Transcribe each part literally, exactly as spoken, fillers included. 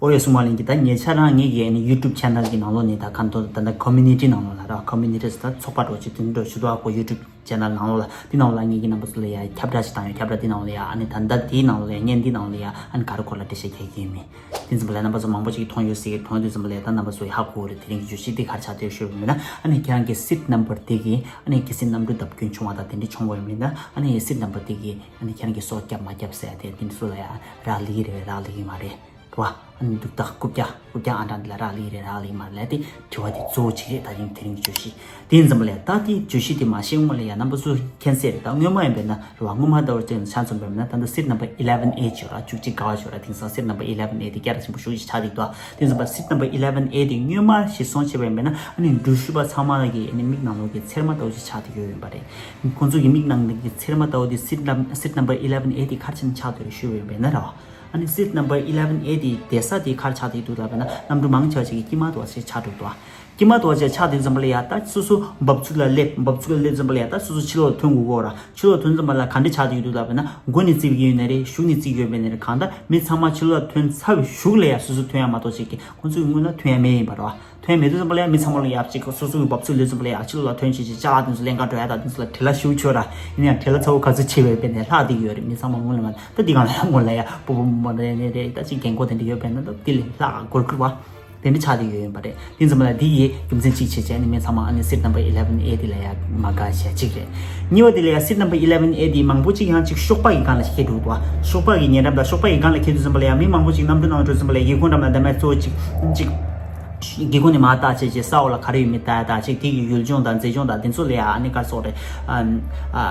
ཨོ་ཡ། སྲུང་མ་ལན་གྱི་ད་ཉེ་ཆར་རང་ངེད་ཀྱི་ནི་YouTube channel གྱི་ནང་ལོགས་ནས་ད་ག་འདོད་ད་ད་community ནང་ལོགས་ལ་ར། community ཟེར་ད་ཚོགས་པ་འགྲོ་ཆེད་དུ་འགྲོ་ཆེད་དུ་ཨ་ཁོ་YouTube channel ནང་ལོགས་ལ་དེ་ནང་ལོགས་ལ་ངེད་ཀྱི་རྣམ་པ་ཚོ་ལ་ཡ་ཁྱབ་བསྒྲགས་ཤིག་བཏང་ཡོད། ཁྱབ་བསྒྲགས་དེ་ནང་ལོགས་ལ་ཡ་ཨ་ནི་ད་ད་དེའི་ནང་ལོགས་ལ་ཡ་བརྙན་དེ་ནང་ལོགས་ལ་ཡ་ཨ་ནི་ག་རེ་ཁོ་ལ་འགྲེལ་བཤད་རྒྱག་གི་ཡོད་མེད་དེ་ཙམ་པ་ལ་རྣམ་པ་ཚོ་མང་པོ་ཅིག་མཐོང་ཡོད་ཟེར་གི། མཐོང་དུས་ཙམ་པ་ལ་ཡ་ད་རྣམ་པ་ཚོ་ཧ་གོ་རེད། དེ་རིང་གི་བརྗོད་གཞི་དེ་ག་རེ་ཆགས་བསྡད་ཡོད་ཞུས་པ་ཡིན་ན་ཨ་ནི་ཁྱེད་རང་གི་seat number དེ་གི་ཨ་ནི་གལ་སྲིད་གནམ་གྲུ་བརྡབ་སྐྱོན་བྱུང་བ་དང་དེ་འདྲ་བྱུང་བ་ཡིན་ན་ཨ་ནི་seat number དེ་གི་ཨ་ནི་ཁྱེད་རང་གི་སྲོག་སྐྱབས་མ་སྐྱབས་ཟེར་ཡ་དེ་དེ་ཚོ་ལ་ཡ་རག་ལས་ཀྱི་རེད་རག་ལས་ཀྱི་མ་རེད། རེད་བ། ཨ་ནི་འདུག་ད་རྐུབ་བཀྱག་རྐུབ་བཀྱག་ཨང་གྲངས་འདི་ལ་རག་ལས་རེད་རག་ལས་མ་རེད་ལབ་དེ་དྲི་བ་དེ་གཙོ་བོ་གཅིག་རེད། ད་རིང་དེ་རིང་གི་བརྗོད་གཞི་དེ་ཡིན་ཙམ་པ་ལས་ད་དེ་བརྗོད་གཞི་དེ་མ་ཤེས་སྔོན་ལ་ཡ་རྣམ་པ་ཚོ་མཁྱེན་གསལ་རེད། ད་སྔོན་མ་ཡིན་པས་ན་རེད་བ། སྔོན་མ་ལྟ་བུ་ཅིག་ཆ་མཚོན་པ་ཡིན་ན་ད་ལྟ་seat number eleven A ཅིག་ཡོད་ར། བཅུ་གཅིག་ག་བ་ཅིག་ཡོད་ར། དེང་སང་seat number eleven A དེ་བསྐྱར་ཞིམ་པོ་ཞེ་པོ་ཅིག་ཆགས་འདུག་ད་དེ་ཡིན་ཙམ་པ་seat number eleven A དེ་སྔོན་མ་གཞིར་བཟུང་བྱས་པ་ཡིན་པས་ན་ཨ་ནི་འགྲུལ་བཞུད་པ་ཚང་མ་ལ་གི་ཨ་ནི་མིག་ནང་ལོགས་ཀྱི་ཚེར་མ་ལྟ་བུ་ཅིག་ཆགས་བསྡད་ཡོད་ཡིན་པ་རེད། ཁོང་ཚོ་གི་མིག་ནང་གི་ཚེར་མ་ལྟ་བུ་དེ་seat num- seat number eleven A དེ་ག་རེ་བྱས་ནས་ཆགས་བསྡད་ཡོད་རེད་ཞུས་པ་ཡིན་པས་ན་རེད་བ། ཨ་ནི་seat number eleven A དེ་བསྡད་ས་དེ་ག་རེ་ཆགས་བསྡད་འདུག་ལབ་པ་ན་གནམ་གྲུ་མང་ཆེ་བ་ཞིག་གི་དཀྱིལ་མ་དུ་བ་ཞིག་ཆགས་འགྲོ་འདུག་དཀྱིལ་མ་དུ་བ་ཞིག་ཆགས་དུས་ཙམ་པ་ལ་ཡ་ད་སོ་སོ་འབབ་ཚུགས་ལ་སླེབས། འབབ་ཚུགས་ལ་སླེབས་ཙམ་པ་ལ་ཡ་ད་སོ་སོ་ཕྱི་ལོགས་ལ་ཐོན་དགོས་ཀྱི་ཡོད་ར། ཕྱི་ལོགས་ཐོན་ཙམ་པ་ལ་ག་འདྲ་ཆགས་བསྡད་འདུག་ལབ་པ་ན་མགོ་ནས་བརྩིས་ཀྱི་ཡོད་ན་རེད། གཞུག་ནས་བརྩིས་ཀྱི་ཡོད་པ་ན་རེད། གང་ལྟར་མི་ཚང་མ་ཕྱི་ལོགས་ལ་ཐོན་ཚར་བའི་གཞུག་ལ་ཡ་སོ་སོ་ཐོན་ཡ་མ་གཏོགས་ཅིག་གི་ཁོང་ཚོའི་སྔོན་ལ་ཐོན་ཡ་མེད་ཡིན་པ་རེད་བ། ཐོན་མེད་དུས་ཙམ་པ་ལ་ཡང་མི་ཚང་མ་ལ་ཡ་གཅིག་སོ་སོའི་འབབ་ཚུགས་ལོས་ཙམ་པ་ལ་ཡ་ཕྱི་ལོགས་ལ་ཐོན་བྱེད་ཅིག་ཅ་ལག་དེ་ཚོ་ལེན་ག་འགྲོ་ཡ་དང་དེ་ཚོ་ལ་བྲེལ་བ་ཞེ་པོ་ཅིག་ཡོད་ར། ཡིན་ན་ཡང་བྲེལ་བ་ཚ་པོ་ག་ཚོད་ཆེ་བའི་དཔེ་ནས་ལྷག་བསྡད་ཀྱི་ཡོད་རེད། མི་ཚང་མ་སྔོན་ལ་མ་ད་འདི་གང་ལ་ཡང་སྔོན་ལ་ཡ་སྤོ་བོ་མོ་རེ་ནས་རེད། ད་ཅིག་རྒན་གོག་དེ་འདྲ་ཡོད་པས་ན་ད་དེ་ལས་ལྷག་གོར་ཁུར་བ་དེ་འདྲ་ཆགས་བསྡད་ཡོད་ཡིན་པ་རེད། དེ་ཙམ་པ་ལ་འདི་ཡི་རྒྱུ་མཚན་གཅིག་བྱས་བྱས་ནས་མི་ཚང་མ་ཨ་ནི་seat number eleven A དེ་ལ་ཡ་མ་དགའ་བྱས་གཅིག་རེད། གཉིས་པ་དེ་ལ་ཡ་seat number eleven A དེ་མང་པོ་ཅིག་ཡང་ཅིག་གཤོག་པ་ཡི་སྒང་ལ་འཁྱེར་འགྲོ་འདུག་བ། གཤོག་པ་ཡི་ཉེ་འགྲམ་དང་གཤོག་པ་ཡི་སྒང་ལ་འཁྱེར་དུས་ཙམ་པ་ལ་ཡ་མི་མང་པོ་ཅིག་གནམ་གྲུ་ནང་འགྲོ་ཙམ་པ་ལ་ཡ་སྒེའུ་ཁུང་འགྲམ་ལ་བསྡད་མ་གཙོ་བོ་ཅིག་ཅིག་སྒེའུ་ཁུང་ནས་མར་བལྟ་བྱས་བྱས་ས་འོག་ལ་ག་རེ་ཡོད་མེད་ལྟ་ཡ་དང་ཅིག་དེ་གི་ཡུལ་ལྗོངས་དང་མཛེས་ལྗོངས་དང་དེ་ཚོ་ལ་ཡ་ཨ་ནི་ག་རེ་ཟེར་དགོས་རེད། ཨ་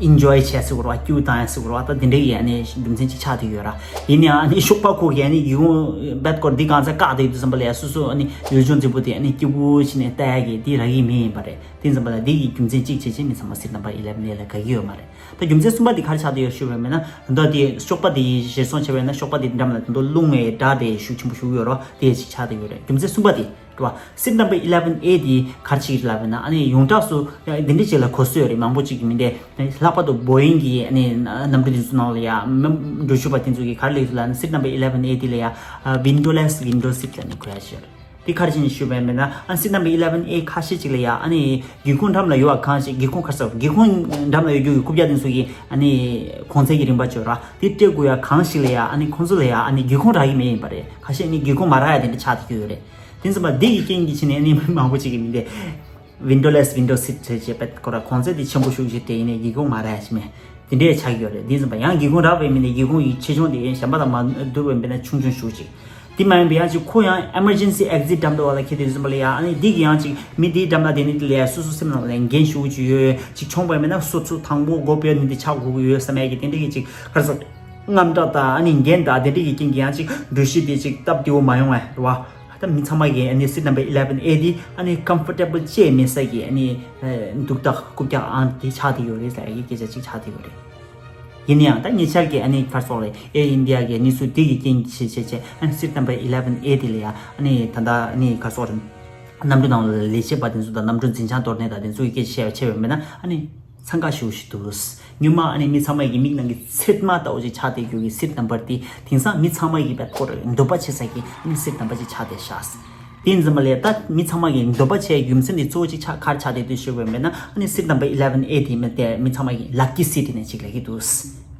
ཨ་enjoy བྱས་ཟེར་དགོས་རེད་བ། སྐྱིད་པོ་བཏང་ཡ་ཟེར་དགོས་རེད་བ། ད་དེ་འདྲའི་ཡ་ཨ་ནི་རྒྱུ་མཚན་ཅིག་ཆགས་བསྡད་ཡོད་ར། ཡིན་ནའང་ཨ་ནི་གཤོག་པ་ཁོ་གིས་ཨ་ནི་སྒེའུ་ཁུང་རྦད་སྐོར་འདི་གང་ཚ་བཀག་བསྡད་དུས་ཙམ་པ་ལ་ཡ་སོ་སོ་ཨ་ནི་ཡུལ་ལྗོངས་མཛེས་པོ་དེ་ཨ་ནི་སྐྱིད་པོ་བྱས་ནས་ལྟ་ཡ་གི་འདི་རག་གི་མེད་ཡིན་པ་རེད། དེ་ཙམ་པ་ལ་འདི་གི་རྒྱུ་མཚན་གཅིག་བྱས་བྱས་མི་ཚང་མ་seat number eleven A ལ་དགའ་གི་ཡོད་མ་རེད། ད་རྒྱུ་མཚན་གསུམ་པ་དེ་ག་རེ་ཆགས་བསྡད་ཡོད་ཞུས་པ་ཡིན་ན་ད་དེ་གཤོག་པ་དེ་གཞིར་བཟུང་བྱས་པ་ཡིན་ན་གཤོག་པ་དེ་འགྲམ་ལ་ད་དུང་རླུང་བའི་སྒྲ་དེ་ཤུགས་ཆེན་པོ་ཞིག་ཡོད་རེད་བ། དེ་ཞིག་ཆགས་བསྡད་ཡོད་རེད། རྒྱུ་མཚན་གསུམ་པ་དེ་རེད་བ། seat number eleven A དེ་ག་རེ་བྱེད་ཀྱི་ལབ་པ་ཡིན་ན་ཨ་ནི་ཡོངས་གྲགས་སུ་ཡ་འདི་འདྲ་ཅིག་ལ་གོ་སྲོལ་ཡོད་རེད། མང་པོ་ཅིག་གིས་མི་འདྲ། ལྷག་པར་དུ་Boeing གི་ཨ་ནི་གནམ་གྲུ་དེ་ཚོ་ནང་ལ་ཡ་མི་འགྲུལ་བཞུད་པ་དེ་ཚོ་གིས་ག་རེ་ལབ་ཀྱི་འདུག་ལབ་ན་seat number eleven A དེ་ལ་ཡ་windowless window seat ལབ་ནས་གོ་ཡ་ཞིག་ཡོད་རེད། དེ་ག་རེ་བྱས་ནས་ཞུས་པ་ཡིན་ན་ཨ་seat number eleven A ཁ་ཤས་ཅིག་ལ་ཡ་ཨ་ནི་སྒེའུ་ཁུང་འགྲམ་ལ་ཡོད་པ་གང་ཞིག་སྒེའུ་ཁུང་ག་རེ་ཟེར་སྒེའུ་ཁུང་འགྲམ་ལ་ཡོད་རྒྱུ་གི་རྐུབ་བཀྱག་དེ་ཚོ་གི་ཨ་ནི་གོང་ཚད་ཀྱི་རིན་པ་ཅིག་ཡོད་ར། དེ་སྤྲད་དགོས་ཡ་གང་ཞིག་ལ་ཡ་ཨ་ནི་ཁོང་ཚོ་ལ་ཡ་ཨ་ནི་སྒེའུ་ཁུང་རག་གི་མེད་ཡིན་པ་རེད། ཁ་ཤས་ནི་སྒེའུ་ཁུང་མ་རག་ཡ་དེ་འདྲ་ཆགས་བསྡད་ཀྱི་ཡོད་རེད། དེ་ཙམ་པ་འདི་ཡི་རྐྱེན་གྱིས་བྱས་ནས་ཨ་ནི་མི་མང་པོ་ཅིག་གིས་མི་འདྲ། windowless window seat བྱས་བྱས་པའི་སྐོར་ལ་གོང་ཚད་དེ་ཆེན་པོ་ཞེ་པོ་ཅིག་སྤྲད་ཡིན་ནའི་སྒེའུ་ཁུང་མ་རག་ཡ་ཞིག་མེད། དེ་འདྲས་ཆགས་ཀྱི་ཡོད་རེད། དེ་ཙམ་པ་ཡང་སྒེའུ་ཁུང་རག་པའི་མི་ནས་སྒེའུ་ཁུང་གི་ཆེ་ཆུང་དེ་གཞན་པ་དང་མ་བསྡུར་བའི་མི་ནས་ཆུང་ཆུང་ཞེ་པོ་ཅིག་དེ་མ་ཡིན་པའི་ཡང་ཅིག་ཁོ་ཡང་emergency exit འགྲམ་དུ་བ་ལ་འཁེལ་དུས་ཙམ་པ་ལ་ཡང་ཨ་ནི་འདི་གི་ཡང་ཅིག་མི་དེའི་འགྲམ་ལ་དེ་ནི་དེ་ལས་སོ་སོ་སེམས་ནང་ལ་འགན་ཞེ་པོ་ཅིག་ཡོད། ཅིག་མཆོངས་པ་ཡིན་ན་སོ་སོ་དང་པོ་མགོ་སྤོས་ནི་དེ་ཆགས་དགོས་ཀྱི་ཡོད་བསམ་ཡས་ཀྱི་དེ་འདྲས་ཀྱི་ཅིག་ག་རེ་ཟེར་དངངས་སྐྲག་དང་ཨ་ནི་འགན་དང་དེ་འདྲས་ཀྱི་རྐྱེན་གྱིས་ཡང་ཅིག་འགྲུལ་བཞུད་དེ་ཅིག་སྟབས་བདེ་པོ་མ་ཡོང་བས་རེད་བ། ད་མི་ཚང་མ་གིས་ཨ་ནི་seat number eleven A དེ་ཨ་ནི་comfortable ཅིག་མེད་ས་གི་ཨ་ནི་འདུག་སྟེ་རྐུབ་བཀྱག་ཨང་དེ་ཆགས་བསྡད་ཡོད་རེད་ཟེར་ཡ་གི་སྐད་ཆ་ཅིག་ཆགས་བསྡད་ཡོད་རེད། ཡིན་ན་ཡང་ད་ཉེ་ཆར་གྱི་ཨ་ནི་ག་རེ་ཟེར་དགོས་རེད། Air India གི་གནས་ཚུལ་དེ་གི་རྐྱེན་གྱིས་བྱས་བྱས་བྱས་ཨ་ནི་seat number eleven A དེ་ལ་ཡ་ཨ་ནི་ད་ལྟ་ཨ་ནི་ག་རེ་ཟེར་དགོས་རེད། གནམ་གྲུ་ནང་ལ་ལས་བྱེད་པ་དེ་ཚོ་དང་གནམ་གྲུ་འཛིན་བྱང་གཏོར་མཁན་དང་དེ་ཚོ་གི་སྐད་ཆ་བཤད་པ་བྱས་པ་ཡིན་ན་ཨ་ནི། འཚང་ཁ་ཞེ་པོ་ཞིག་འདུག་སྔོན་མ་ཨ་ནི་མི་ཚང་མ་གི་མིག་ནང་གི་ཚེར་མ་ལྟ་བུ་ཅིག་ཆགས་བསྡད་རྒྱུ་གི་seat number དེ་དེང་སང་མི་ཚང་མ་གི་བེད་ཁོ་རེ་འདོད་པ་བྱེད་ས་གི་ཨ་ནི་seat number ཅིག་ཆགས་བསྡད་ཤག་དེ་ཡིན་ཙམ་པ་ལས་ད་མི་ཚང་མ་གི་འདོད་པ་བྱེད་རྒྱུ་མཚན་དེ་གཙོ་བོ་ཅིག་ཆགས་ག་རེ་ཆགས་བསྡད་འདུག་ཞུས་པ་ཡིན་ན་ཨ་ནི་seat number eleven A དེ་མི་དེ་མི་ཚང་མ་གི་lucky seat ནས་ཅིག་ལབ་ཀྱི་འདུག་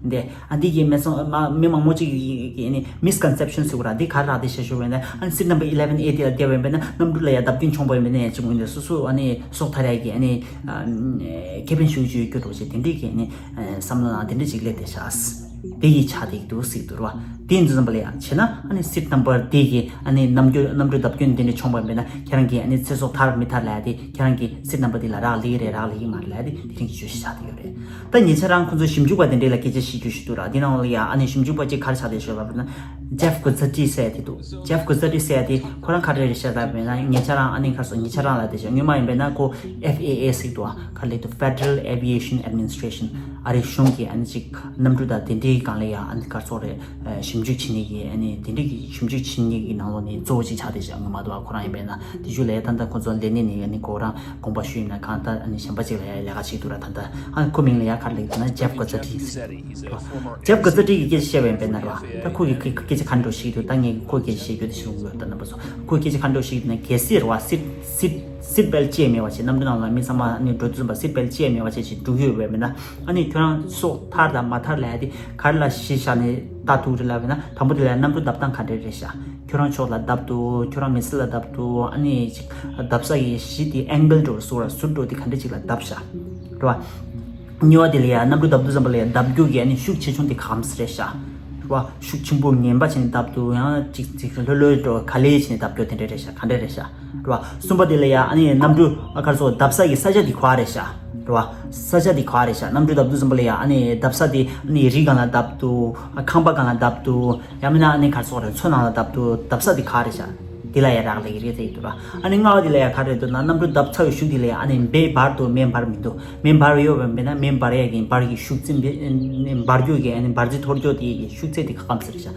འདི་ཨ་འདི་གི་མི་ཚང་མ་མི་མང་པོ་ཅིག་གི་ཨ་ནི་misconception ཟེར་དགོས་ར་འདི་ག་རེ་རག་བསྡད་ཤག་ཞུས་པ་ཡིན་ན་ཨ་ནི་seat number eleven A དེ་ལ་བསྡད་པ་ཡིན་ན་གནམ་གྲུ་ལ་ཡ་བརྡབ་སྐྱོན་བྱུང་བ་ཡིན་ན་ཅིག་འོན་ཏེ་སོ་སོ་ཨ་ནི་སྲོག་ཐར་ཡ་གི་ཨ་ནི་ཁེ་ཕན་ཞེ་པོ་ཅིག་ཡོད་རྒྱུ་འདྲ་བོ་ཅིག་དེ་འདྲའི་གི་ཨ་ནི་བསམ་བློ་ནང་དེ་འདྲ་ཅིག་སླེབས་བསྡད་ཤག་དེ་ཡི་ཆ་དེ་འདུག་ཟེར་འདུག་ར། དེ་ཡིན་དུས་ཙམ་པ་ལ་ཡང་བྱས་ན་ཨ་ནི་seat number དེ་གི་ཨ་ནི་གནམ་གྲུ་གནམ་གྲུ་བརྡབ་སྐྱོན་དེ་འདྲ་བྱུང་བ་ཡིན་ན་ཁྱེད་རང་གི་ཨ་ནི་ཚེ་སྲོག་ཐར་མི་ཐར་ལབ་ཡ་དེ་ཁྱེད་རང་གི་seat number དེ་ལ་རག་ལས་ཀྱི་རེད་རག་ལས་ཀྱི་མ་རེད་ལབ་ཡ་དེ་དེ་རིང་གི་བརྗོད་གཞི་ཆགས་བསྡད་ཡོད་རེད། ད་ཉེ་ཆར་རང་ཁོང་ཚོ་ཞིབ་འཇུག་པ་དེ་འདྲས་ལ་སྐད་ཆ་བཤད་རྒྱུ་ཞིག་འདུག་ར། དེ་ནང་ལ་ཡ་ཨ་ནི་ཞིབ་འཇུག་པ་གཅིག་ག་རེ་ཆགས་བསྡད་ཤག་ལབ་ན་Jeff Guzzetti ཟེར་ཡ་དེ་འདུག Jeff Guzzetti ཟེར་ཡ་དེ་ཁོ་རང་ག་རེ་རེད་ཤག་ལབ་ན་ཉེ་ཆར་རང་ཨ་ནི་ག་རེ་ཟེར་ཉེ་ཆར་རང་ལ་དེ་ཤག་སྔོན་མ་ཡིན་པས་ན་ཁོ་F A A ཟེར་གྱི་འདུག་ཨ། ག་རེ་ལབ་འདུག Federal Aviation Administration ཨ་རིའི་གཞུང་གི་ཨ་ནི་གཅིག་གནམ་གྲུ་དང་དེ་འདྲའི་སྒང་ལ་ཡ་ཨ་ནི་ག་རེ་ཟེར་རེད་ཞིབ་ ཞིབ་འཇུག་བྱེད་མཁན་གྱི་ཨ་ནི་དེ་འདྲའི་གི་ཞིབ་འཇུག་བྱེད་མཁན་གྱི་ནང་ལོགས་ནས་གཙོ་བོ་གཅིག་ཆགས་བསྡད་ཤག་ངོ་མ་དུ་བ་ཁོ་རང་ཡིན་པས་ན་དེ་ཞུ་ལས་ད་ལྟ་ཁོ་ཚོ་ལས་གནས་ནས་ཨ་ནི་ཁོ་རང་དགོངས་པ་ཞུས་ཡིན་ན་གང་ལྟར་ཨ་ནི་གཞན་པ་གཅིག་ལ་ཡ་ལས་ཀ་བྱེད་འདུག་ར། ད་ལྟ་ཨ་ཁོ་མིང་ལ་ཡ་ག་རེ་ལབ་ཡོད་ན་ཇེབ་གོ་ཙ་ཏི་ཟེར། ཇེབ་གོ་ཙ་ཏི་གི་སྐད་ཆ་བཤད་པ་ཡིན་པས་ན་ར། ད་ཁོ་གི་སྐད་ཆ་ག་འདྲ་ཞིག་འདུག་ད་ངས་ཁོ་སྐད་ཆ་བཤད་རྒྱུ་དེ་ཞུ་གི་ཡོད། ད་རྣམ་པ་ཚོ་ཁོ་སྐད་ཆ་ག་འདྲ་ཞིག་འདུག་ན་གལ་སྲིད་ར་སིད་སིད་སིད་བེལ་ཅི་ཡང་མེད་པ་བྱས་གནམ་གྲུ་ནང་ལ་མི་ཚང་མ་ཨ་ནི་འགྲོ་དུས་ཙམ་པ་སིད་བེལ་ཅི་ཡང་མེད་པ་བྱས་ཅིག་འགྲོ་གི་ཡོད་པས་མིན་ན་ཨ་ནི་ཁྱོད་རང་སྲོག་ཐར་དང་མ་ཐར་ལབ་ཡ་དེ་ག་རེ་ལ་གཞི་བཞག་ནས་ལྟ་ཐུབ་རེད་ལབ་ཡིན་ན་དང་པོ་དེ་ལ་གནམ་གྲུ་བརྡབ་སྟངས་ག་འདྲ་རེད་ཤག་ཁྱོད་རང་ཕྱོགས་ལ་བརྡབ་འདུག་ཁྱོད་རང་མི་སེར་ལ་བརྡབ་འདུག་ཨ་ནི་ཅིག་བརྡབ་ས་ཡི་གཞི་དེ་ཨེང་གལ་འགྲོ་སུ་ར་ཟུར་འགྲོ་དེ་ག་འདྲ་ཅིག་ལ་བརྡབ་ཤག་རེད་བ། གཉིས་པ་དེ་ལ་ཡ་གནམ་གྲུ་བརྡབ་དུས་ཙམ་པ་ལ་ཡ་བརྡབ་རྒྱུ་གི་ཨ་ནི་ཤུགས་ཆེ་ཆུང་དེ་ག་འདྲ་རེད་ཤག་རེད་བ། ཤུགས་ཆེན་པོ་ངན་པ་བྱས་ནས་བརྡབ་འདུག་ཡང་ཅིག་ཅིག་ལྷོད་ལྷོད་འགྲོ་ག་ལེ་བྱས་ནས་བརྡབ་རྒྱུ་དེ་འདྲ་རེད་ཤག་ག་འདྲ་རེད་ཤག་རེད་བ། གསུམ་པ་དེ་ལ་ཡ་ཨ་ནི་གནམ་གྲུ་ཨ་ག་རེ་ཟེར་བརྡབ་ས་གི་ས་ཆ་དེ་ག་པར་རེད་ཤག་རེད་བ། ས་ཆ་དེ་ག་པར་རེད་ཤག་གནམ་གྲུ་བརྡབ་དུས་ཙམ་པ་ལ་ཡ་ཨ་ནི་བརྡབ་ས་དེ་ཨ་ནི་རི་སྒང་ལ་བརྡབ་འདུག་ཨ་ཁང་པ་སྒང་ལ་བརྡབ་འདུག་ཡང་མིན་ན་ཨ་ནི་ག་རེ་ཟེར་རེད་མཚོ་ནང་ལ་བརྡབ་འདུག་བརྡབ་ས་དེ་ག་པར་རེད་ཤག་དེ་ལ་ཡ་རག་ལས་ཀྱི་རེད་ཟེར་གྱི་འདུག་ར། ཨ་ནི་ལྔ་པ་དེ་ལ་ཡ་ག་རེ་འདུག་ན་གནམ་གྲུ་བརྡབ་ཚར་བའི་གཞུག་དེ་ལ་ཡ་ཨ་ནི་མེ་འབར་འདུག་མེ་འབར་ཡོད་པ་མིན་ན་མེ་འབར་ཡ་གི་འབར་གྱི་ཤུགས་ཚད་འབར་རྒྱུ་གི་ཨ་ནི་འབར་རྩི་འཐོར་རྒྱུ་དེ་གི་ཤུགས་ཚད་དེ་ག་འདྲ་ཟེར་ཤག་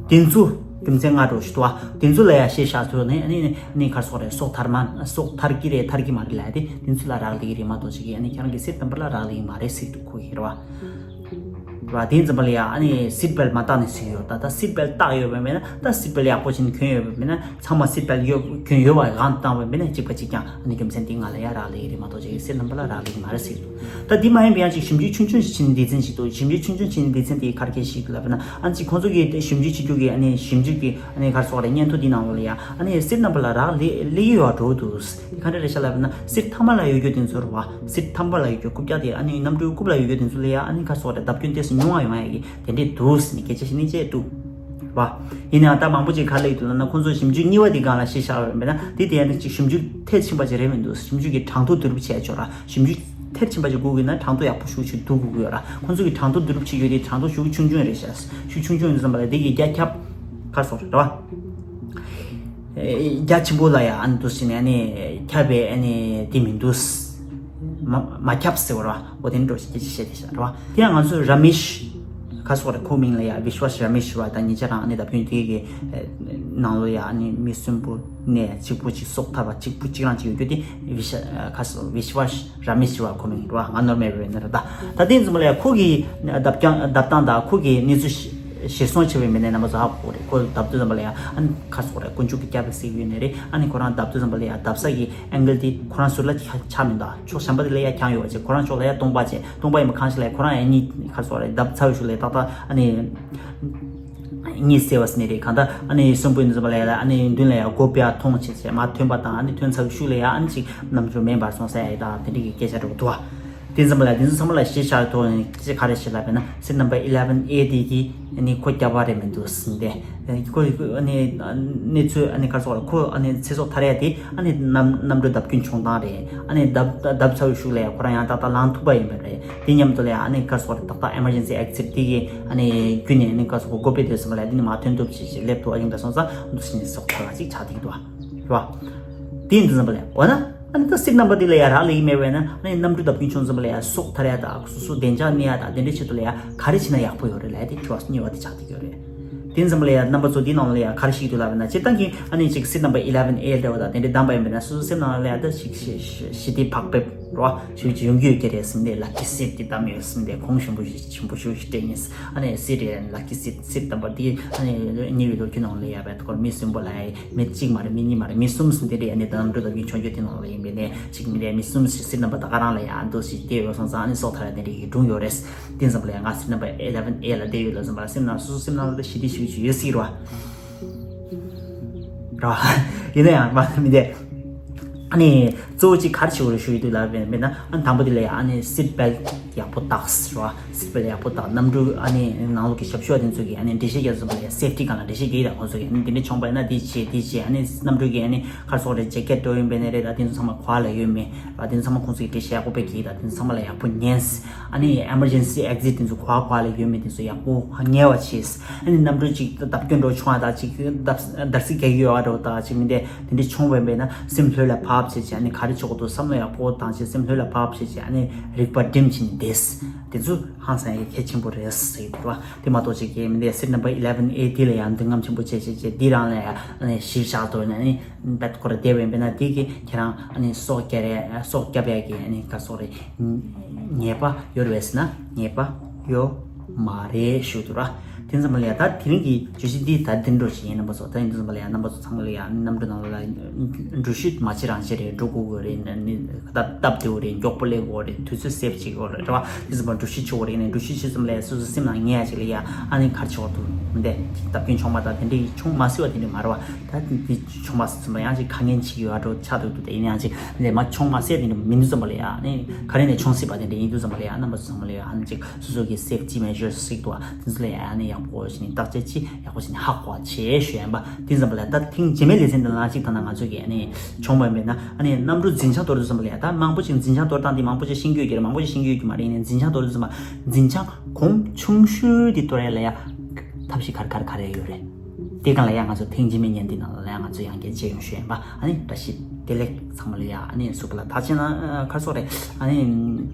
དེ་ཚོ་རྒྱུ་མཚན་ལྔ་འགྲོ་ཞིག་འདུག་བ། དེ་ཚོ་ལ་ཡ་ཤེས་བཞག་ཚོ་ནི་ཨ་ནི་ཨ་ནི་ག་རེ་ཟེར་རེད་སྲོག་ཐར་མ་སྲོག་ཐར་གྱི་རེད་ཐར་གྱི་མ་རེད་ལབ་དེ་དེ་ཚོ་ལ་རག་ལས་ཀྱི་རེད་མ་གཏོགས་ཅིག་གི་ཨ་ནི་ཁྱེད་རང་གི་སེམས་དམ་པ་ལ་རག་ལས་ཀྱི་མ་རེད་ཟེར་འདུག་ཁོ་གི་རེད་བ། ར་དེ་ཙམ་པ་ལ་ཡ་ཨ་ནི་སིཊ་བེལ་མ་བཏགས་ནས་ཟིན་ཡོད། ད་ལྟ་སིཊ་བེལ་བཏགས་ཡོད་པ་མེད་ན་ད་སིཊ་བེལ་ཡག་པོ་བྱས་ནས་གྱོན་ཡོད་པ་མེད་ན་ཚང་མ་སིཊ་བེལ་ཡོད་གྱོན་ཡོད་པ་གང་བཏང་བ་མེད་ན་གཅིག་པ་གཅིག་རྐྱང་ཨ་ནི་རྒྱུ་མཚན་དེ་ང་ལ་ཡ་རག་ལས་ཀྱི་རེད་མ་གཏོགས་ཅིག་སེམས་དམ་པ་ལ་རག་ལས་ཀྱི་མ་རེད་ཟེར་འདུག་ད་དེ་མ་ཡིན་པ་ཡང་ཅིག་ཞིབ་འཇུག་ཆུང་ཆུང་ཞིག་བྱས་ནས་སྡེ་ཚན་ཞིག་འདུག་ཞིབ་འཇུག་ཆུང་ཆུང་བྱས་ནས་སྡེ་ཚན་དེ་ག་རེ་གལ་ཞིག་ལབ་ན་ཨ་ནི་ཅིག་ཁོང་ཚོ་གི་ཞིབ་འཇུག་བྱེད་རྒྱུ་གི་ཨ་ནི་ཞིབ་འཇུག་གི་ཨ་ནི་ག་རེ་ཟེར་རེད་སྙན་ཐོ་འདི་ནང་ལོགས་ལ་ཡ་ཨ་ནི་སིཊ་ནམ་བར་ལ་རག་ལས་ལས་ཀྱི་ཡོད་འགྲོ་འདུག་དེ་ག་འདྲ་རེད་ཤག་ལབ་ན་སིཊ་མཐའ་མ་ལ་ཡོད་རྒྱུ་དེ་ཚོ་རེད་བ། སིཊ་མཐའ་མ་ལ་ཡོད་རྒྱུ་རྐུབ་བཀྱག་དེ་ཨ་ནི་གནམ་གྲུའི་རྐུབ་ལ་ཡོད་རྒྱུ་དེ་ཚོ་ལ་ཡ་ཨ་ནི་ག་རེ་ཟེར་རེད་བརྡབ་སྐྱོན་ཏོག་ཙམ་ཉུང་བ་ཡོང་ཡ་གི་དེ་འདྲས་འདུག་ཟེར་ནས་སྐད་ཆ་བཤད་ནས་བྱས་འདུག་རེད་བ། ཡིན་ནའང་ད་མང་པོ་ཅིག་ག་རེ་ལབ་ཀྱི་འདུག་ལབ་ན་ཁོང་ཚོ་ཞིབ་འཇུག་གཉིས་པ་དེ་སྒང་ལ་གཞི་བཞག་པ་ཡིན་པས་ན་དེ་དེ་ཡང་ཅིག་ཞིབ་འཇུག་མཐར་ཕྱིན་པ་ཅིག་རེད་མི་འདུག་ཞིབ་འཇུག་གི་གྲངས་ཐོ་བསྡུ་རུབ་བྱས་ཆོག་ར། ཞིབ་འཇུག་མཐར་ཕྱིན་པ་ཅིག་དགོས་ཀྱི་ན་གྲངས་ཐོ་ཡག་པོ་ཞེ་པོ་ཅིག་བསྡུ་དགོས་ཀྱི་ཡོད་ར། ཁོང་ཚོ་གི་གྲངས་ཐོ་བསྡུ་རུབ་བྱེད་ཡོད་དེ་གྲངས་ཐོ་ཞེ་པོ་ཆུང་ཆུང་རེད་ཤག་ཞེ་པོ་ཆུང་ཆུང་ཡིན་ཙམ་པ་ལ་དེ་གི་རྒྱ་ཁྱབ་ག་རེ་ཟེར་རེད་བ། རྒྱ་ཆེན་པོ་ལ་ཡ་ཨ་ནི་འདུག་ཟེར་ནས་ཨ་ནི་ཁྱབ་པའི་ཨ་ནི་དེ་མི་འདུག་མ་མ་ཁྱབ་ཟེར་བ་ར། འོ་དེ་འདྲ་ཞིག་སྐད་ཆ་བཤད་དེ་ཤག་རེད་བ། དེ་ཡང་ང་ཚོས་ར་མེཤ་ག་རེ་ཟེར་རེད་ཁོ་མིང་ལ་ཡ་བི་ཤ་ཝ་ར་མེཤ་བ་དང་ཉེ་ཆར་རང་ཨ་ནི་ད་བོད་དེ་གི་ནང་ལོགས་ཡ་ཨ་ནི་མི་གསོན་པོ་ནས་གཅིག་པུ་གཅིག་སྲོག་ཐར་བ་གཅིག་པུ་གཅིག་རང་གཅིག་ཡོད་རྒྱུ་དེ་བི་ཤ་ག་རེ་ཟེར་བི་ཤ་ཝ་ར་མེཤ་བ་ཁོ་མིང་རེད་བ། ང་ནོར་མེད་པ་ཡིན་ན་རེད། ད་ད་དེ་ཙམ་ལ་ཡ་ཁོ་གི་བརྡབ་རྐྱང་བརྡབ་སྟངས་དང་ཁོ་གི་གནས་ཚུལ་ཤེས་གཞིར་བཟུང་བྱས་པའི་མི་སྣའི་རྣམ་པ་ཚོ་ཧ་གོ་རེད། ཁོ་བརྡབ་དུས་ཙམ་པ་ལ་ཡ་ཨ་ནི་ག་རེ་ཟེར་རེད་དཀོན་མཆོག་གི་སྐྱབས་ལ་གཟིགས་ཡོད་ནི་རེད། ཨ་ནི་ཁོ་རང་བརྡབ་དུས་ཙམ་པ་ལ་ཡ་བརྡབ་ས་གི་ཨེང་གལ་དེ་ཁོ་རང་ཟུར་ལ་ཆགས་མི་འདུག་ཕྱོགས་གཞན་པ་དེ་ལ་ཡ་འཁྱམས་ཡོད་པ་བྱས་ཁོ་རང་ཕྱོགས་ལ་ཡ་སྟོང་པ་བྱས་སྟོང་པ་ཡིན་པ་གང་ཞིག་ལ་ཡ་ཁོ་རང་ཡ་གཉིད་ག་རེ་ཟེར་རེད་བརྡབ་ཚར་བའི་གཞུག་ལ་ཡ་ཏག་ཏག་ཨ་ནི་གཉིད་སད་པ་ཟེར་ནི་རེད། གང་ལྟར་ཨ་ནི་གསོན་པོ་ཡིན་དུས་ཙམ་པ་ལ་ཡ་ཨ་ནི་མདུན་ལ་ཡ་སྒོ་ཕྱེ་ཡ་མཐོང་བྱས་བྱས་མར་ཐོན་པ་དང་ཨ་ནི་ཐོན་ཚར་བའི་གཞུག་ལ་ཡ་ཨ་ནི་ཅིག་གནམ་གྲུ་མེ་འབར་སོང་ཟེར་ཡ་ཡི་ད་དེ་འདྲ་གི་སྐད་ཆ་འགྲོ་གི་འདུག་བ། དེ་ཙམ་པ་ལ་དེ་ཚོ་ཚང་མ་ལ་གཞི་བཞག་ཐོག་ནས་སྐད་ཆ་ག་རེ་བཤད་ལབ་པས་ན་སིཊ་ནམ་བར་ཨི་ལེ་ཝན་ཨེ་དེ་གི་ཨ་ནི་ཁོ་སྐྱབས་པ་རེད་མི་འདུག་ཟེར་ཏེ། ཁོ་ཁོ་ཨ་ནི་གནས་ཚུལ་ཨ་ནི་ག་རེ་ཟེར་ཁོ་ཨ་ནི་ཚེ་སྲོག་ཐར་ཡ་དེ་ཨ་ནི་གནམ་གནམ་གྲུ་བརྡབ་སྐྱོན་བྱུང་སྟངས་རེད། ཨ་ནི་བརྡབ་བརྡབ་ཚར་བའི་གཞུག་ལ་ཡ་ཁོ་རང་ཡང་ཏག་ཏག་ལངས་ཐུབ་པ་ཡིན་པ་རེད། དེ་མཉམ་དུ་ལ་ཡ་ཨ་ནི་ག་རེ་ཟེར་ཏག་ཏག་ཨེ་མར་ཇེན་སི་ཨེག་སིཊ་དེ་གི་ཨ་ནི་བརྒྱུད་ནས་ཨ་ནི་ག་རེ་ཟེར་སྒོ་ཕྱེ་དུས་ཙམ་པ་ལ་ཡ་དེ་ནི་མར་ཐོན་ཐུབ་ཅིག་ཅིག་སླེབས་ཐུབ་ཨ་ཡིན་པ་སོང་ཙང་འདུག་སེ་ནས་སྲོག་ཐར་བ་ཅིག་ཆགས་བསྡད་ཀྱི་འདུག་བ། རེད་བ། དེ་ཡིན་དུས་ཙམ་པ་ལ་ཡ་འོ་ན། ཨ་ནི་ད་སིཊ་ནམ་བར་དེ་ལ་ཡ་རག་ལས་ཀྱི་མེད་པས་ན་ཨ་ནི་གནམ་གྲུ་བརྡབ་སྐྱོན་བྱུང་ཙམ་པ་ལ་ཡ་སྲོག་ཐར་ཡ་དང་སོ་སོ་བདེ་འཇགས་གནས་ཡ་དང་དེ་འདྲའི་ཆེད་དུ་ལ་ཡ་ག་རེ་བྱས་ན་ཡག་པོ་ཡོད་རེད་ལབ་ཡ་དེ་དྲི་བ་གཉིས་པ་དེ་ཆགས་བསྡད་ཡོད་རེད། དེ་ཙམ་པ་ལ་ཡ་རྣམ་པ་ཚོ་འདི་ནང་ལ་ཡ་ག་རེ་ཞིག་འདུག་ལབ་ན་སྤྱིར་བཏང་གི་ཨ་ནི་ཅིག་སིཊ་ནམ་བར་ཨི་ལེ་ཝན་ཨེ་ལབ་པ་དང་དེ་འདྲའི་གདམས་པ་ཡིན་པས་ན་སོ་སོ་སེམས་ནང་ལ་ཡ་ད་ཞིག་ཞི་ཞི་བདེ་བག་ཕེབས་རོ་ཞུ་ཅི་ཡོང་གི་ཡོད་ཀྱི་རེད་ཟེར་ནས་ལ་ཀི་སིཊ་དེ་གདམ་ཡོད་ཟེར་ནས་གོང་ཞུ་པོ་ཞུ་ཆེན་པོ་ཞུ་ཞུ་སྤྲད་ཡིན། ཨ་ནི་སིཊ་ཡ་ལ་ཀི་སིཊ་སིཊ་ནམ་བར་དེ་ཨ་ནི་གཉིས་པའི་ལོ་རྒྱུས་ནང་ལ་ཡ་བས་ཐོག་མི་གསོན་པོ་ལ་ཡ། མི་གཅིག་མ་རེད། མི་གཉིས་མ་རེད། མི་གསུམ་ཟིན་དེ་འདྲའི་ཨ་ནི་གནམ་གྲུ་བརྡབ་སྐྱོན་བྱུང་རྒྱུ་དེ་ནང་ལ་ཡིན་པས་ནས་གཅིག་མི་རེད། མི་གསུམ་ཞིག་སིཊ་ནམ་བར་ད་ག་རང་ལ་ཡ་འདུག་ཞིག་བལྟས་ཡོད་སོང་ཙང་ཨ་ནི་སྲོག་ཐར་ཡ་དེ་འདྲའི་ཡི་སྒྲུང་ཡོད་རེད། དེ་ཙམ་པ་ལ་ཡ་ང་སིཊ་ནམ་བར་ཨི་ལེ་ཝན་ཨེ་ལ་བསྡད་ཡོད་ལ་ཙམ་པ་སེམས་ནང་སོ་སོ་སེམས་ནང་ལ་ཞི་བདེ་ཞིག་ཅིག་ཡོད་སྲིད་རོ། རོ། ཡིན་ན་ཡང་མ་མི་བསྡད། ཨ་ནི་གཙོ་བོ་གཅིག་ག་རེ་ཞུ་དགོས་རེད་ཞུ་ཡི་འདུག་ལབ་པས་མེད་ན་ཨ་ནི་དང་པོ་དེ་ལ་ཡ་ཨ་ནི་སིཊ་བེལ་ཡག་པོ་བཏགས་རོ། སིཊ་བེལ་ཡག་པོ་བཏགས། གནམ་གྲུ་ཨ་ནི་ནང་ལོགས་ཀྱི་ཞབས་ཞུ་བ་དེ་ཚོ་གིས་ཨ་ནི་འགྲེལ་བཤད་རྒྱག་ཙམ་པ་ལ་ཡ་སེབ་ཊི་སྒང་ལ་འགྲེལ་བཤད་རྒྱག་ཡི་དང་ཁོང་ཚོ་གིས་ཨ་ནི་འདི་འདྲ་བྱུང་པ་ཡིན་ན་འདི་བྱེད་འདི་བྱེད། ཨ་ནི་གནམ་གྲུ་གི་ཨ་ནི་ག་རེ་ཟེར་དགོས་རེད། ཇེ་ཀེ་ཊི་འགྲོ་ཡིན་པས་ནས་རེད། ད་དེ་ཚོ་ཚང་མ་གོ་བ་ལ་ཡོད་མེད་ར། དེ་ཚོ་ཚང་མ་ཁོང་ཚོ་གིས་འགྲེལ་བཤད་ཡག་པོ་དཔེ་རྒྱག་ཡི་དང་དེ་ཚོ་ཚང་མ་ལ་ཡག་པོ་ཉན། ཨ་ནི་ཨེ་མར་ཇེན་སི་ཨེག་ཟིཊ་དེ་ཚོ་གོ་བ་གོ་བ་ལ་ཡོད་མེད་དེ་ཚོ་ཡག་པོ་ཉན་པ་བྱེད། ཨ་ནི་གནམ་གྲུ་ཅིག་བརྡབ་སྐྱོན་འགྲོ་བྱུང་བ་དང་ཅིག་བརྡབ་འདར་སིག་རྒྱག་གི་ཡོད་པ་འགྲོ་དང་ཅིག་མི་འདྲ་དེ་འདྲ་བྱུང་བ་ཡིན་པས་ན་སེམས་ལྷོད་ལ་ཕབ་བྱས་བྱས་ཨ་ནི་ག་རེ་བྱེད་དགོས་འདུག་བསམ་བློ་ཡག་པོ་བཏང་བྱས་སེམས་ལྷོད་ལ་ཕབ་བྱས་བྱས་ཨ་ནི་རིག་པ་སྒྲིམ་བྱས་ནས་བསྡད། རེད། དེ་ཚོ་ཧང་སང་ཡ་གལ་ཆེན་པོ་རེད་ཟེར་གྱི་འདུག་བ། དེ་མ་གཏོགས་ཅིག་གི་མི་འདི་seat number eleven A འདི་ལ་ཡང་འདི་ངམ་ཆེན་པོ་བྱས་བྱས་བྱས་འདི་རང་ལ་ཡང་གཞིར་བཞག་ཏུ་ནས་ནི་བེད་ཁོ་ར་བསྡད་པས་པས་ན་འདི་གི་ཁྱེད་རང་སྲོག་སྐྱབས་རེད། སྲོག་སྐྱབས་ཡ་གི་ནི་ག་སྲོག་རེད། ཉེས་པ་ཡོད་རེད་ཟེར་ན་ཉེས་པ་ཡོད་མ་རེད་ཞུ་འདུག་ར། དེ་ཙམ་པ་ལ་ཡ་ད་དེ་རིང་གི་བརྗོད་གཞི་འདི་ད་འདི་འགྲོ་བཞིན་ཡིན་རྣམ་པ་ཚོ། ད་ཡིན་དུས་ཙམ་པ་ལ་ཡ་རྣམ་པ་ཚོ་ཚང་མ་ལ་ཡ་གནམ་གྲུ་ནང་ལ་འགྲུལ་བཞུད་མ་བྱེད་རང་བྱེད་རེད། འགྲོ་དགོས་དགོས་རེད། ནི་ད་སྟབས་བདེ་བོ་རེད། མགྱོགས་པོ་སླེབས་དགོས་རེད། དུས་ཚོད་སེབ་བྱེད་དགོས་རེད་རེད་བ། དེ་ཙམ་པ་འགྲུལ་བཞུད་བྱེད་དགོས་རེད། ནི་འགྲུལ་བཞུད་བྱེད་ཙམ་ལ་ཡ་སོ་སོ་སེམས་ནང་ངེས་ཡ་ཅིག་ལ་ཡ་ཨ་ནི་གར་ཆོག་ཏུ་མི་འདས་སྟབས་རྒྱུན་ཆུང་མ་ད་དེ་འདྲའི་ཆུང་མ་སྲིད་པ་དེ་འདྲ་མ་རེད་བ། ད་དེ་ཆུང་མ་སྲིད་ཙམ་པ་ཡང་ཅིག་ཁ་ངན་ཅིག་ཡོད་ཨ་འགྲོ་ཆགས་འདུག་འདུག་དེ་ཡིན་ཡང་ཅིག་ལས་མ་ཆུང་མ་སྲིད་དེ་འདྲ་མི་འདུག་ཙམ་པ་ལ་ཡ་ཨ་ནི་ག་རེ་ནས་ཆུང་སྲིད་པ་དེ་འདྲ་ཡིན་དུས་ཙམ་པ་ལ་ཡ་རྣམ་པ་ཚོ་ཚང་མ་ལ་ཡ་ཨ་ནི་ཅིག་སོ་སོ་གི་safety measures ཞིག་འདུག་ཨ། དེ་ཚོ་ལ་ཡ་ཨ་ནི་ཡག་པོ་ཞིག་ནི་བརྟག་དཔྱད་ཅིག་ཡག་པོ་ཞིག་ནི་ཧ་གོ་བ་བྱེད་ཞུ་ཡན་པ། དེ་ཙམ་པ་ལ་ད་ཐེངས་རྗེས་མའི་ལེ་ཚན་དེ་ནང་ཅིག་ད་ན་ང་ཚོ་གི་ཨ་ནི་བྱུང་བ་ཡིན་པས་ན་ཨ་ནི་གནམ་གྲུ་འཛིན་བྱང་གཏོར་དུས་ཙམ་པ་ལ་ཡ་ད་མང་པོ་ཅིག་འཛིན་བྱང་གཏོར་སྟངས་དེ་མང་པོ་ཅིག་ཤེས་ཀྱི་ཡོད་ཀྱི་རེད། མང་པོ་ཅིག་ཤེས་ཀྱི་ཡོད་ཀྱི་མ་རེད། ནི་འཛིན་བྱང་གཏོར་དུས་ཙམ་པ་འཛིན་བྱང་གོང་ཆུང་ཤོས་དེ་གཏོར་ཡ་ལ་ཡ་ཐབས་ཤེས་ག་རེ་ག་རེ་ག་རེ་ཡོད་རེད། དེ་སྒང་ལ་ཡ་ང་ཚོ་ཐེངས་རྗེས་མའི་བརྙན་འདི་ནང་ལ་ཡ་ང་ཚོ་ཡང་བསྐྱར་མཇལ་ཡོང་ཞུ་ཡིན་པ། ཨ་ནི་བཀྲ་ཤིས་བདེ་ལེགས་ཚང་མ་ལ་ཡ། ཨ་ནི་སུ་པ་ལ་ཐག་ཆེ་ན་ཁ་སོག་རེད། ཨ་ནི་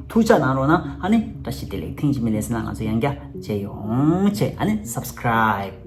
ཐུགས་ཅག་གནང་རོགས་གནང་། ཨ་ནི་བཀྲ་ཤིས་བདེ་ལེགས། ཐེངས་རྗེས་མའི་ལེ་ཚན་ལ་ང་ཚོ་ཡང་བསྐྱར་མཇལ་ཡོང་བྱས། ཨ་ནི་subscribe